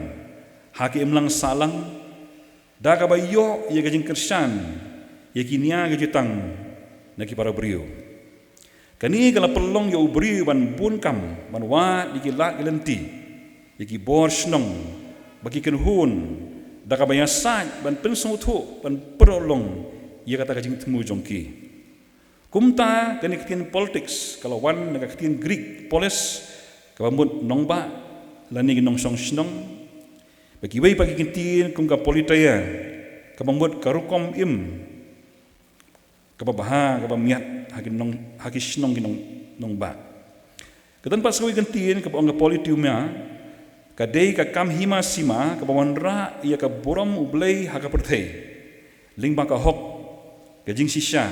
ha ka imlang sahlang, da kaba ïoh ïa ka jingkyrshan ïa ki nia ki jutang na ki para briew. Kane ka la pynlong ïa u briew ban bun kam, ban wad ïa ki lad ki lynti, ïa ki bor shnong bad ki kynhun, da kaba ïasaid ban pynsngewthuh, ban pynlong ïa kata ka jingthmu jong ki. Kumta, kane ka ktien politics ka la wan na ka ktien Greek polis, kaba mut nongbah lane ki nongshong shnong. Bad kiwei pat ki ktien kum ka politeia, kaba mut ka rukom im kaba bha, kaba miat ha ki nong, ha ki shnong ki nong, nongbah. Ka don pat sa kawei ka ktien kaba ong ka politeuma, ka dei ka kam hima sima kaba wanrah ïa ka burom U Blei ha ka pyrthei lyngba ka hok, ka jingshisha,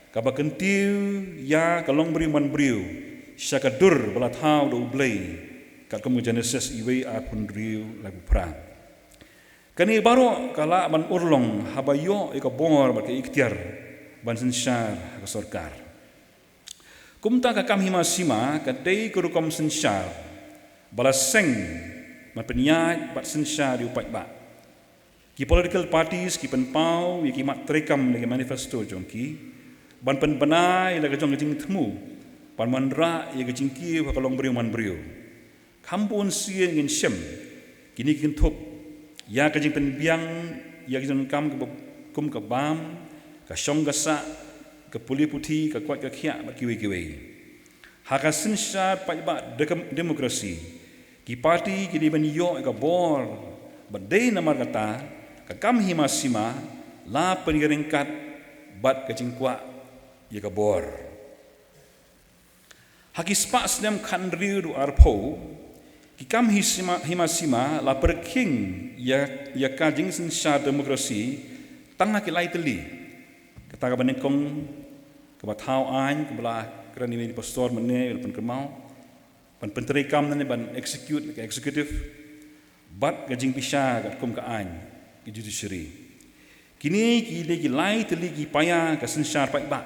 kaba kyntiew ïa ka longbriew manbriew sha ka dur ba la thaw da U Blei, katkum ka Genesis wei arphew hynriew, laiphew phra. Kane baroh ka lah ban urlong haba ïoh ïa ka bor bad ka iktiar ban synshar ha ka sorkar. Kumta ka kam hima sima ka dei ka rukom synshar ba la seng ban pynïaid bad synshar ïa u paidbah. Ki political parties ki pynpaw ïa ki mat treikam na ki manifesto jong ki ban pynbna ïa la ka jong ka jingthmu ban wanrah ïa ka jingkiew ha ka longbriew manbriew. Kham bun sien ngin shem kine ki kynthup ïa ka jingpynbiang ïa ka jingkam kaba kum ka bam, ka shong ka sah, ka pule puthi, ka koit ka khiah bad kiwei kiwei. Ha ka synshar paidbah de-, demokrasi, ki parti ki dei ban ïoh ïa ka bor, bad dei namar kata ka kam hima sima la pynïaryngkat bad ka jingkwah ïa ka bor. Ha ki spah snem khathynriew haduh arphew, ki kam hi sima, hima sima la pyrkhing ïa, ïa ka jingsynshar demokrasi tang ha ki lai tylli. Kata kaba nyngkong, kaba thaw aiñ, kaba la kren ïa u pastor mynne, la pynkynmaw, ban pyntreikam ne ban execute ka executive, bad ka jingbishar katkum ka aiñ, ka judiciary. Kine ki dei ki lai tylli ki paia ka synshar paidbah.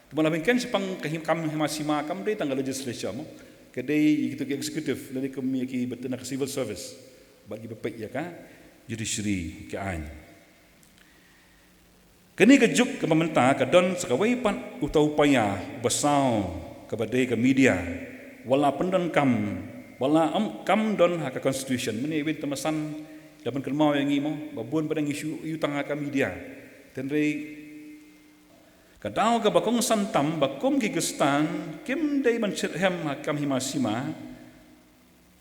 Te ba la pynken shaphang ka him-, kam hima sima kam dei tang ka legislature mo. Ka dei ïa ki executive, lane kum ïa kiba tynna ka civil service, bad kiba peit ïa ka judiciary, ka aiñ. Kane ka juk kaba mynta ka don sa kawei pat uta u paia uba saw, kaba dei ka media. Wat la pyndonkam, wat la, em, kam don ha ka constitution. Mynne i Win Tamasan la pynkynmaw ïa ngi mo, ba bun ba dang ïa shu ïoh tang ha ka media. Hynrei ka daw kaba kongsan tam ba kum ki Khristan kim dei ban shitrhem ha ka kam hima sima,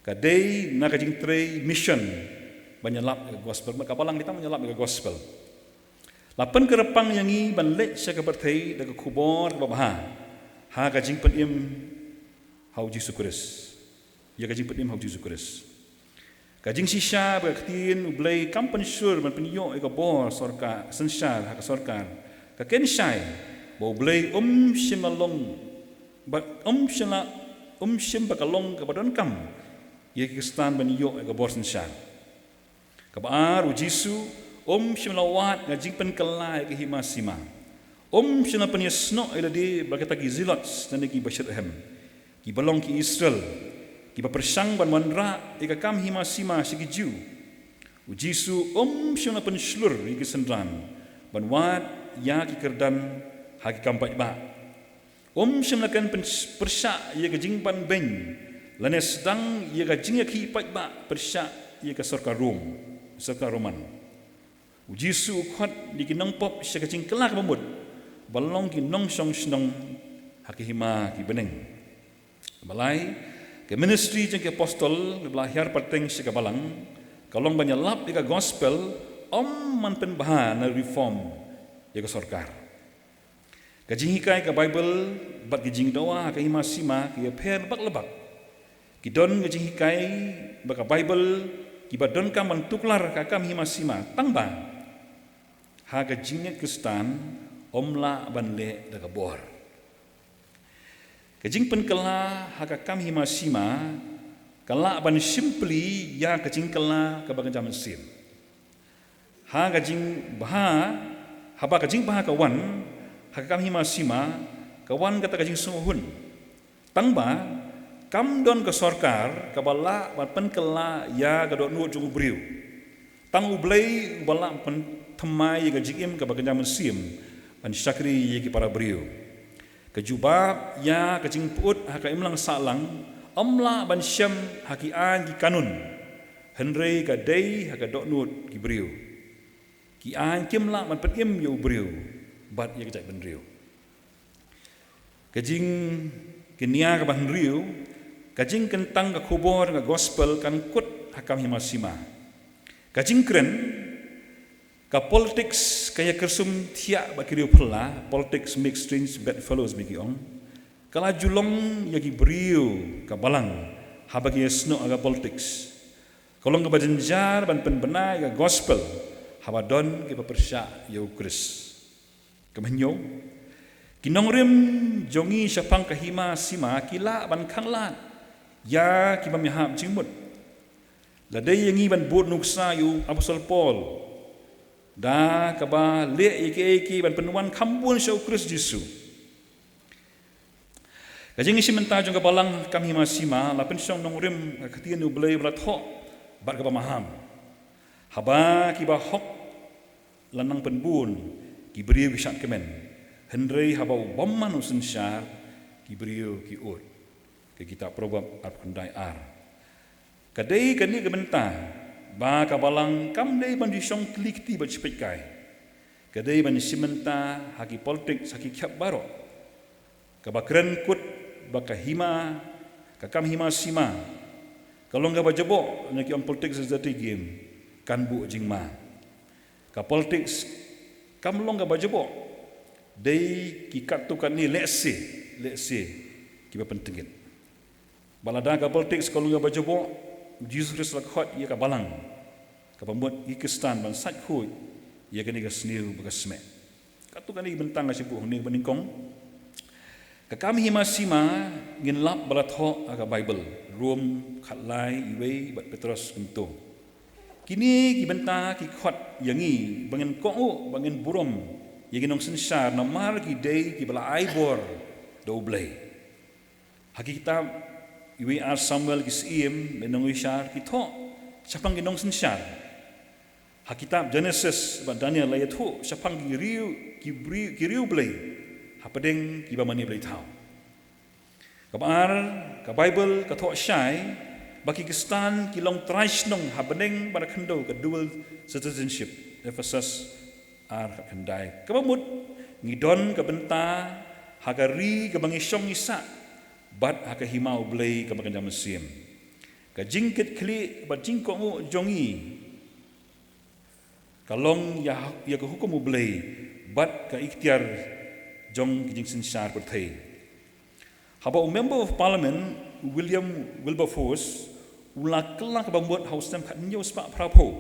ka dei na ka jingtrei mission ban ïalap ïa ka gospel. Ka balang kita ban ïalap ïa ka gospel. La pynkyrpang ïa ngi ban leit sha ka pyrthei da ka khubor kaba bha ha ka jingpynim ha u Jisu Khrist. Ïa ka jingpynim ha u Jisu Khrist. Ka jingshisha ba ka ktien U Blei kam pynshlur ban pynïoh ïa ka bor sorkar, synshar ha ka sorkar, ka kynshai ba U Blei um shym la long, ba um shym la, um shym ba ka long kaba donkam ïa ki Khristan ban ïoh ïa ka bor synshar. Kaba ar, u Jisu um shym la wad ka jingpynkylla ïa ka hima sima. Um shym la pynïasnoh ïa lade bad kita ki zealots lane kiba shitrhem, kiba long ki Israel, kiba pyrshang ban wanrah ïa ka kam hima sima sha ki Jiw. U Jisu um shym la pynshlur ïa ki synran ban wad ïa ki kyrdan ha ki kam paidbah. Um shym la kren pyn-, pyrshah ïa ka jingbanbeiñ lane sdang ïa ka jingïakhih paidbah pyrshah ïa ka sorkar Rom, sorkar Roman. U Jisu u khot ïa ki nongpop sha ka jingkylla kaba mut, ban long ki nongshong shnong ha ka hima ki bneng. Balei? Ka ministry jong ki apostol ba la hiar pateng sha ka balang ka long ban ïalap ïa ka gospel, ym ban pynbha ne reform ïa ka sorkar. Ka jinghikai ka Baibl bad ka jingdawa ha ka hima sima ki ïapher bak la bak. Ki don ka jinghikai bad ka Baibl kiba donkam ban tuklar ha ka kam hima sima, tangba ha ka jingngeit Khristan ym lah ban leh da ka bor. Ka jingpynkylla ha ka kam hima sima ka lah ban shim pli ïa ka jingkylla kaba kynja mynsiem. Ha ka jingbha, haba ka jingbha ka wan ha ka kam hima sima, ka wan kata ka jingsngewhun. Tangba kam don ka sorkar kaba lah ban pynkylla ïa ka dohnud jong u briew. Tang U Blei uba lah pynthymmai ïa ka jingim kaba kynja mynsiem ban shakri ïa ki para briew. Ka jubab ïa ka jingpyut ha ka imlang sahlang ym lah ban shem ha ki aiñ ki kanun, hynrei ka dei ha ka dohnud ki briew. Ki aiñ kim lah ban pynim ïa u briew bad ïa ka jaitbynriew. Ka jingkñia kaba hynriew, ka jingkyntang ka khubor ka gospel kan kut ha kam hima sima. Ka jingkren, ka politics ka ïa kyrsum thiah bad ki riewphylla, politics make strange bedfellows ba ki ong. Ka la ju long ïa ki briew ka balang haba ki ïasnoh ha ka politics. Ka long kaba jynjar ban pynbna ïa ka gospel haba don kiba pyrshah ïa u Khrist. Kaba hynñiew, ki nongrim jong ngi shaphang ka hima sima ki lah ban khanglad ïa ki bym ïahap jingmut. Lada ïa ngi ban bud nuksa ïa u Apostol Paul da kaba leh ïa kiei kiei ban pynwan kham bun sha u Khrist Jisu. Ka jingïashim bynta jong ka balang kam hima sima la pynshong nongrim ha ka ktien U Blei ba la thoh bad kaba maham. Haba kiba hok la nang pynbun, ki briew ki shad kmen, hynrei haba u bymman u synshar, ki briew ki ud. Ka kitab Proverb arphew khyndai ar. Ka dei kane ka bynta ba ka balang kam dei ban ju shong tylli kti bad shi peit kai. Ka dei ban shim bynta ha ki politics, ha ki khep baroh. Kaba kren kut ba ka hima, ka kam hima sima ka long kaba jaboh, na ki ong politics is dirty game, kan buh jingma. Ka politics kam long kaba jaboh, dei ki katto katne lehse, lehse kiba pyntngit. Ba lada ka politics ka long kaba jaboh, Jisu Khrist la khot ïa ka balang, kaba mut ki Khristan, ban sait khuid ïa kane ka sniew bad ka snieh. Katto katne ki bynta nga shu buh hangne, ba nyngkong, ka kam hima sima ngin lap ba la thoh ha ka Baibl, Rom khatlai, uwei, bad Petros hynriew. Kine ki bynta ki khot ïa ngi ba ngin kohnguh, ba ngin burom ïa ki nongsynshar, namar ki dei kiba la ai bor da U Blei. Ha ki kitab uwei ar Samuel, ki Syiem bad Nongbishar ki thoh shaphang ki nongsynshar. Ha kitab Jenesis bad Daniel la ïathuh shaphang ki riew, ki briew, ki riew Blei hapdeng kiba mane blei thaw. Kaba ar, ka Baibl ka thoh shai ba ki Khristan ki long trai shnong ha bneng bad ha khyndew, ka dual citizenship, Ephesus ar khatkhyndai. Kaba mut, ngi don ka bynta ha ka ri kaba ngi shong ngi sah, bad ha ka hima U Blei kaba kynja mynsiem. Ka jingkitkhlieh bad jingkohnguh jong ngi ka long ïa, ïa ka hukum U Blei bad ka iktiar jong ki jingsynshar pyrthei. Haba u Member of Parliament, u William Wilberforce, u la kylla kaba mut ha u snem khathynñiew spah phraphew,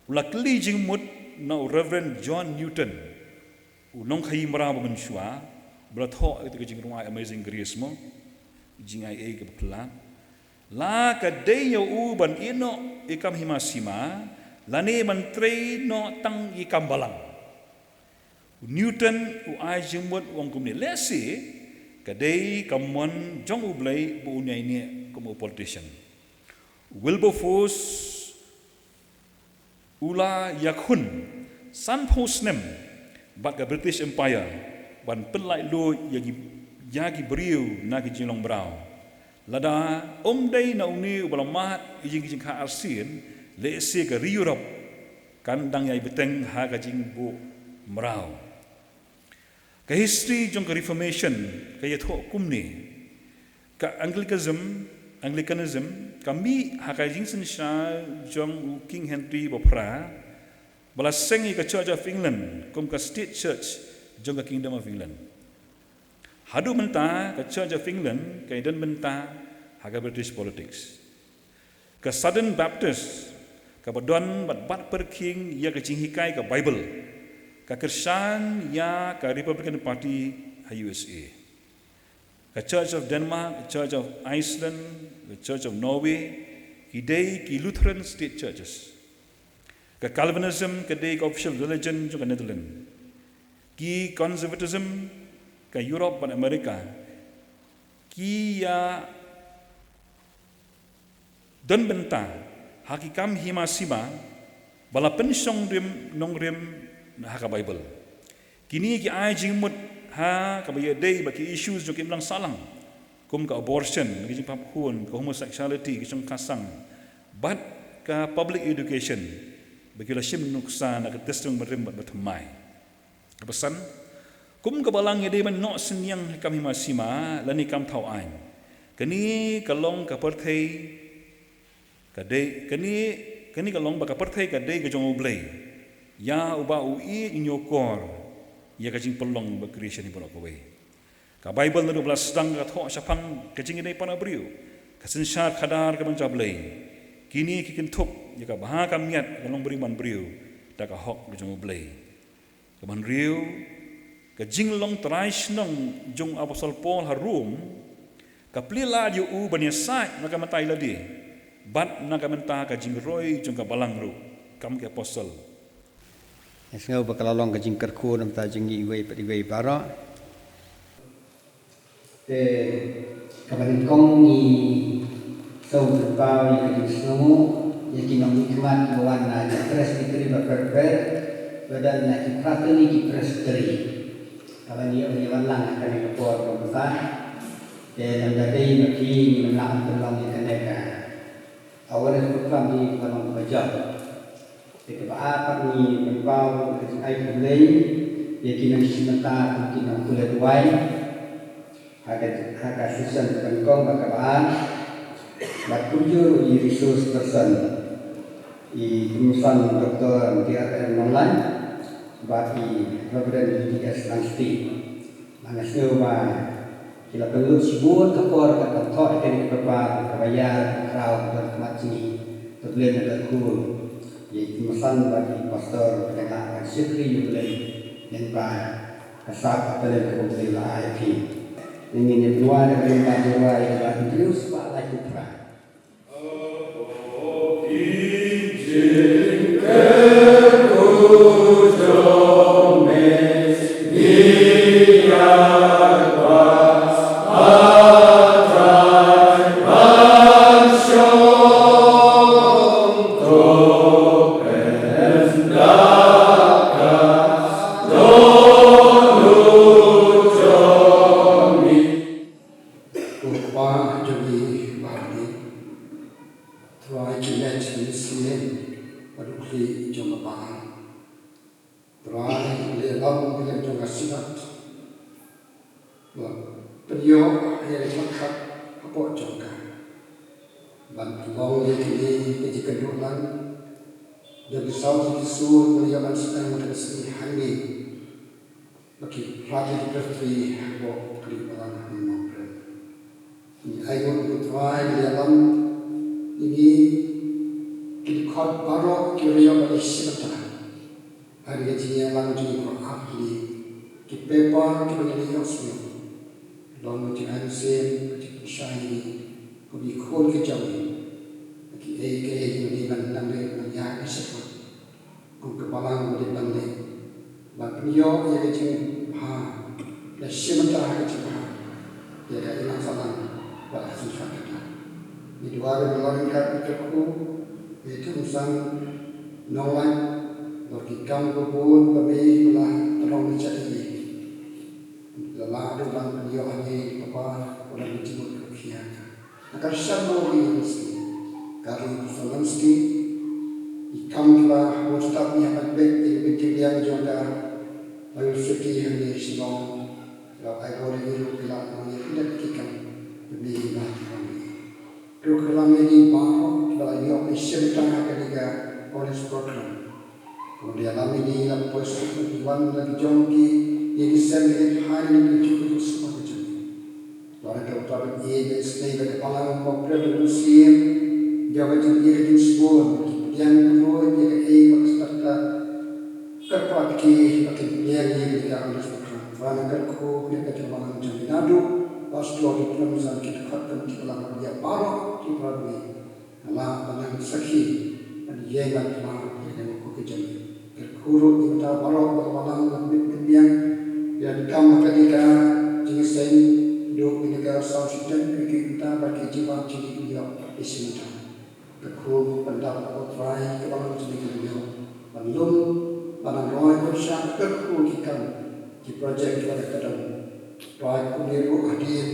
u la kylli jingmut na u Reverend John Newton, u nongkhaïi mraw ba mynshuwa, ba la thoh ïa ka jingrwai Amazing Grace mo, jingaiei kaba phylla. La ka dei ïa u ban ïeh noh ïa ka kam hima sima, lane ban trei noh tang ïa ka kam balang. U Newton u ai jingmut, u ong kumne, lehse ka dei ka mon jong U Blei ba un ïaineh kum u politician. U Wilberforce u la ïakhun sanphew snem bad ka British Empire ban pynlait luid ïa ki, ïa ki briew na ki jinglong mraw. Lada ym dei na une uba la mad ïa ki jingkha arsien, lehse ka ri Europe kan dang ïai bteng ha ka jingbuh mraw. Ka history jong ka Reformation ka ïathuh kumne: ka Anglicanism, Anglicanism ka mih ha ka jingsynshar jong u King Henry ba phra, ba la seng ïa ka Church of England kum ka state church jong ka Kingdom of England. Haduh mynta ka Church of England ka ïadon bynta ha ka British politics. Ka Southern Baptist, kaba don bad bat pyrkhing ïa ka jinghikai ka Baibl, ka kyrshan ïa ka Republican Party ha U S A. Ka Church of Denmark, ka Church of Iceland, ka Church of Norway, ki dei ki Lutheran state churches. Ka Calvinism ka dei ka official religion jong ka Netherlands. Ki conservatism ka Europe bad America ki ïa don bynta ha ki kam hima sima ba la pynshong rim nongrim na ha ka Baibl. Kine ki ai jingmut ha kaba ïadei bad ki issues jong ki imlang sahlang, kum ka abortion, ki jingpap khun, ka homosexuality, ki shongkha sang, bad ka public education, ba ki la shim nuksa na ka testimony barim bad bathymmai. Kaba san, kum ka balang ngi dei ban noh synñiang ha kam hima sima lane kam thaw aiñ. Kane ka long ka pyrthei ka dei, kane, kane ka long ba ka pyrthei ka dei ka jong U Blei, ïa uba u ïeit ñiewkor ïa ka jingpynlong ba creation hi baroh kawei. Ka Baibl naduh ba la sdang ka thoh shaphang ka jingïadei para briew, ka synshar khadar ka bynta Blei. Kine ki kynthup ïa ka bha ka miat ka long briew man briew da ka hok ka jong U Blei. Ka ban riew, ka jinglong trai shnong jong u Apostol Paul ha Rom ka plie lad ïa u ban ïasaid na ka bynta i lade bad na ka bynta ka jingroi jong ka balang ruh, kam ki apostol. Nga sngew ba ka la long ka jingkyrkhu na ka bynta jong ngi iwei pa iwei baroh. Te kaba nyngkong ngi sngewthuh ïa ka jingsngewnguh Ïa ki nongmihkhmat kiba wan na ki presbytery bapher bapher, bad na ki fraternity ki presbytery. Kaba ngi ïoh ïa wan lang ha kane ka por ba mynta. Te lada dei ma phi ngim lah ban pynlong ïa kane ka awareness program, ngi ka long kaba jop. Te kaba ar pat, ngi pynpaw ka jingai U Blei ïa ki nongshim bynta kum ki nongpule duwai ha ka, ha ka session kaba nyngkong bad kaba ar, bad kumjuh ruh i resource person, i Kynsan Doctor D R M Nonglait bad i Reverend D S Langsti. Nga sngew ba ki la pynlut shibun ka por ka ban thoh ïa kane ka paper kaba ïar ka khraw ka don khmat jong ngi. To Blei un kyrkhu ïa i Kynsan bad i Pastor, ba la ban shakri ïa U Blei lyngba ka sap ka talent kaba U Blei u la ai ïa phi. Ngin ïa pynwai da ka lyngba jingrwai kaba hynriew spah laiphew phra. Ko Kpa jong ngi ba ha bneng, Trai, kynjat mynsiem bad u khlieh jong ka balang. Trai, leh lam ïa ka jong ka synod, ba pynïoh ïa ka jingmut hapoh jong ka, ban pynlong ïa kine ki jingkynduh lang jong ki saw jong ki sur ba la ïoh ban sdang ha kane ka sngi hangne. Ba ki phla ki presbytery hapoh ka ri balang ha Nongkrem. Ngi ainguh ïa u Trai ba un ïalam ïa ngi ki dkhot baroh kiba ïoh ban ïashim bynta ha ka jingïalang jong ngi baroh ar tylli. Ki paper kiba ngi la ïohsngew, long ka jingai mynsiem, ka jingpynshai ïa ngi kum ki khun ki jong ngi, ba kiei kiei kiba ngi dei ban nang leh ban ïaid shakhmat kum ka balang ba dei ban leh, ban pynïoh ïa ka jingbha, ban shim bynta ha ka jingbha ïa ka imlang sahlang bad ha ka synshar ka kynthah. Ngi duwai ba ngi long ryngkat, ngi kyrkhu ïa i Kynsan Nonglait, ba ki kam kiba bun ba me la pynlong na ka jingim, la lah ruh ban pynïoh ha ngi, Papa, ba la ngi jingmut ruh ïa ka. Na ka shan mo ri ïa ka sngi, ka ri ka Nongsti, i kam kiba bun stad ngi hap ban peit ïa ka meeting liang jong ka Bible Society hangne Shillong. Ka ai bor ïa ngi ruh ki lah ban ïa pyndet ki kam ba me ba ki wan ri. Ruh ka lang ïa ngi baroh kiba la ïoh ban shim bynta ha kane ka awareness program. Kumba ïalam ïa ngi, la poi suk na ki wan na ki jong ki, ïa ki sem ïa ki thaiñ na ki jong ki suk na ki jong ki. Lada ka Trai ban ïeit, ban isynei bad ka balang ba pyrshah ban mynsiem, ïa ka jingïeit ka jingsbun, ki pdiang ki ruh ïa kaei ba ka stad ka kyrpad ki ba kin pdiang ïa ka awareness program. Trai, nga kyrkhu ïa ka jingbalang jong ngi naduh pastor, ki kynsan, ki dkhot, ki balang, ïa baroh ki para bangeit. Nga lah ban nang sakhi ban ïeng ban phla ïa ka jingkyrkhu ka jong ngi. Kyrkhu ruh ïa kita baroh ba ka balang ba pynbiang, ïa ka kam ha kane ka jingïaseng, duh ïa ka sound system, ïa kita ba ki jingbam jong ngi ki ïoh ïashim bynta. Kyrkhu pyndap, ko Trai, ka balang jong ngi ki ïoh ban lum, ban nang roi ban shah. Kyrkhu ki kam, ki project kiba la ka don. Trai, kumne ruh hadien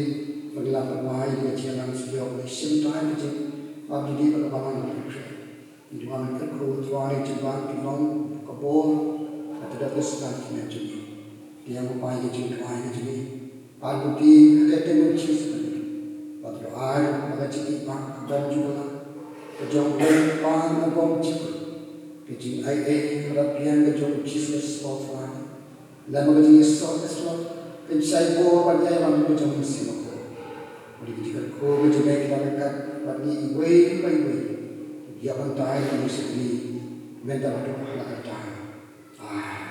ba ngi la pynwai ïa ka jingïalang, shu ïoh ban shim bynta ïa ka jingïabam ïa ka balang ka jingkyrkhu. Ngi duwai, kyrkhu Trai, ïa ka jingbam ka long ka bor, ka tdong ka sdang ki jingim jong ngi. Pdiang, ko Trai, ïa ka jingduwai ka jong ngi. Ban ïoh ban ïaid ha ka kyrteng U Jisu Khrist. Bad ai ba ka jingïeit ba ka bym ju la ka jong U Blei Kpa, U Nongpynim, ka jingaiei ba la pdiang ka jong U Jisu Khrist, ko Trai, lem bad ka jingïasoh ïaslot, ka jingshai bor bad ïalam ka jong U Mynsiem Bakhuid. Bad ïa ka jingkyrkhu ka jong me, ki la ryngkat bad ngi iwei pa iwei, ïa ban tai ïa ngi shane mynta haduh la ka kata. Amen.